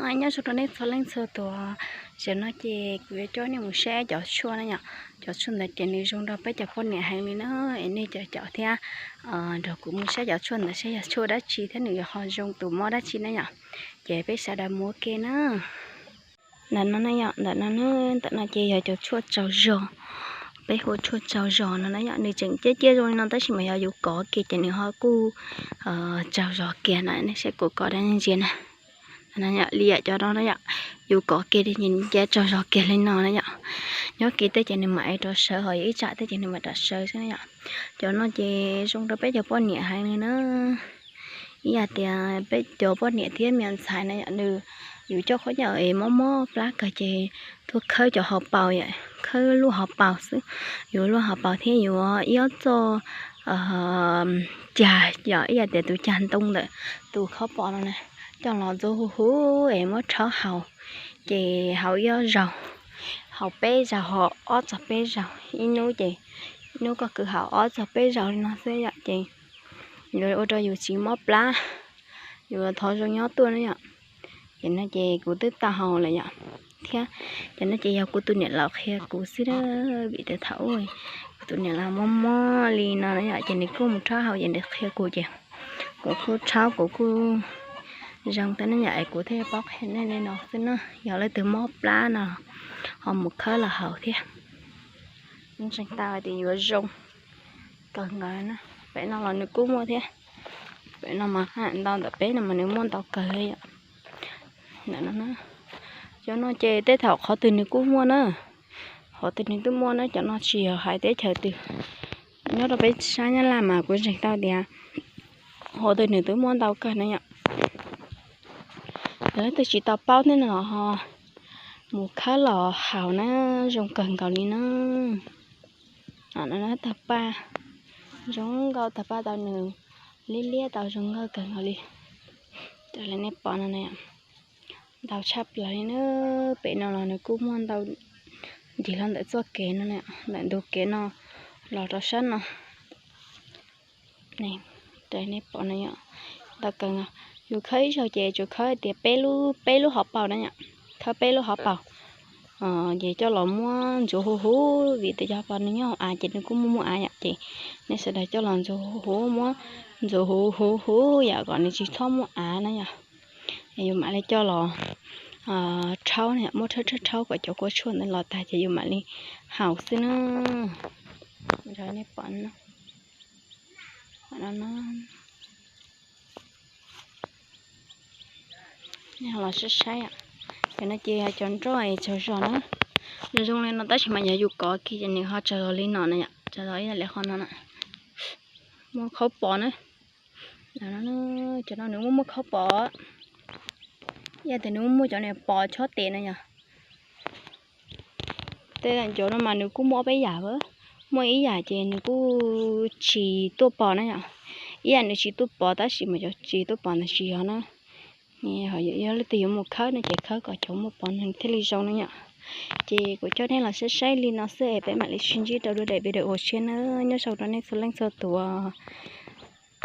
Nyob zoo rau nej txhua leej txhua tus, zaum no ces kuv yuav coj nej mus saib cov tshuaj na yom. Cov tshuaj ntawd ces nws zoo nrog peb cov poj niam heev li na, es nej cov cov thiab nrog kuv mus saib cov tshuaj ntawd saib yog tshuaj dab tsi thiab nws yuav ho zoo tus mob dab tsi na yom. Ces peb sawv daws mus ua ke na. Ntawm no na yom, ntawm no na, ntawm no ces yog cov tshuaj tsaug zog. Peb hu tshuaj tsaug zog no na yom, nws tseem ciaj ciaj zoo li no tab sis mas yog yus kov kiag ces nws ho kuj tsaug zog kiag na, nej saib kuv kov dab ntsia na. Li yam cov no na yom, yus kov kiag ces nws tsaug zog kiag li no na yom. Nyob kiag tej ces nws mam rov sawv, ho yog ib tsam tej ces nws mam rov sawv xwb na yom. Cov no ces zoo rau peb cov poj niam heev li na. Ib yam tias peb cov poj niam thiab me ntxhais na yom, nws yus coj khaub ncaws es mob mob plab kawg ces tuaj khawb cov hauv paus yom, khawb luaj hauv paus xwb. Yus luaj hauv paus thiab yus ib ob txoj cag yom, ib yam tias tus cag ntoo ntawm tus khaub pos no na, coj los ntxuav huv huv es muab rhaub haus, ces haus ib ob zaug, haus peb zaug ho ob txog peb zaug ib hnub ces ib hnub koj kwv haus ob txog peb zaug li no xwb yom, ces yuav ua rau yus tsis mob plab, yus thov zoo nyob tuaj na yom. Ces no ces kuv twb tau haus lawm yom, thiab cov no ces yog kuv tus niam laus qhia kuv xwb na, vim tias thaum ub kuv tus niam laus mob mob li no na yom, ces nws kuj mus rhaub haus ces nws qhia kuv ces kuv kuj rhaub kuv kuj zoo thiab na yom, es kuv thiaj paub qhia nej li no xwb na. Yog leej twg mob plab no ho mus khawb los haus thiab, ntseeg tau hais tias yuav zoo kawg nkaus na. Pem no los nws kuj muaj thiab, pem no mas ntau ntawm peb no mas nws muaj ntau kawg li yom. Cov no ces tej thaum qhov twg nws kuj muaj na, qhov twg nws twb muaj na, cov no tsis yog hais teb chaws twg, nyob rau peb sab Nyab Laj mas kuv ntseeg tau tias qhov twg nws twb muaj ntau kawg na yom. Yog leej twg tsis tau paub thiab no ho mus khawb los haus na, zoo kawg nkaus li na. Tawg paj, zoo nkauj, tawg paj tau nws liab liab tau zoo nkauj kawg nkaus li. Raws li nej pom no na, ntau tshaj plaws li na. Pem no los nws kuj muaj ntau, nrig hlo ntawm txoj kev no, ntawm ntug kev no los rau sab no. Raws li nej pom no yom, ntau kawg nkaus. Yus khawb ib zaug ces tsuas khawb tias peb lub, peb lub hauv paus na yom, khawb peb lub hauv paus. Ces coj los muab ntxuav huv huv, vim tias cov hauv paus nws nyob hauv av ces nws kuj muaj muaj av yom, ces nej sawv daws coj los ntxuav huv huv, muab ntxuav huv huv huv yom, kom nws tsis txhob muaj av na yom. Yus mam li coj los rhaub, muab rhaub rhaub rhaub kom cov kua tshuaj ntawd los tag ces yus mam li haus xwb na. Nej pom no, nej los saib saib, cov no ces yog cov nroj es tsaug zog na. Nws zoo li no tab sis mas yog yus kov kiag ces nws ho tsaug zog li no na yom, tsaug zog ib yam li qhov no na. Muaj khaub pos na. Cov no nws muaj muaj khaub pos, ib yam tias nws muaj muaj cov niag pos chob tes na yom. Tej cov no mas nws kuj muaj ob peb yam, muaj ib yam ces nws kuj tsis tuaj pos na yom. Ib yam nws tsis tuaj pos tab sis mas cov tsis tuaj pos ntawd tsis yog na. Yog leej twg yuav mus khawb no ces khawb kom cov muaj pos nws thiaj li zoo na yom. Ces kuv coj nej los saib saib li no xwb es peb mam li sib ntsib rau lub daim video tshiab na. Nyob zoo rau nej txhua leej txhua tus.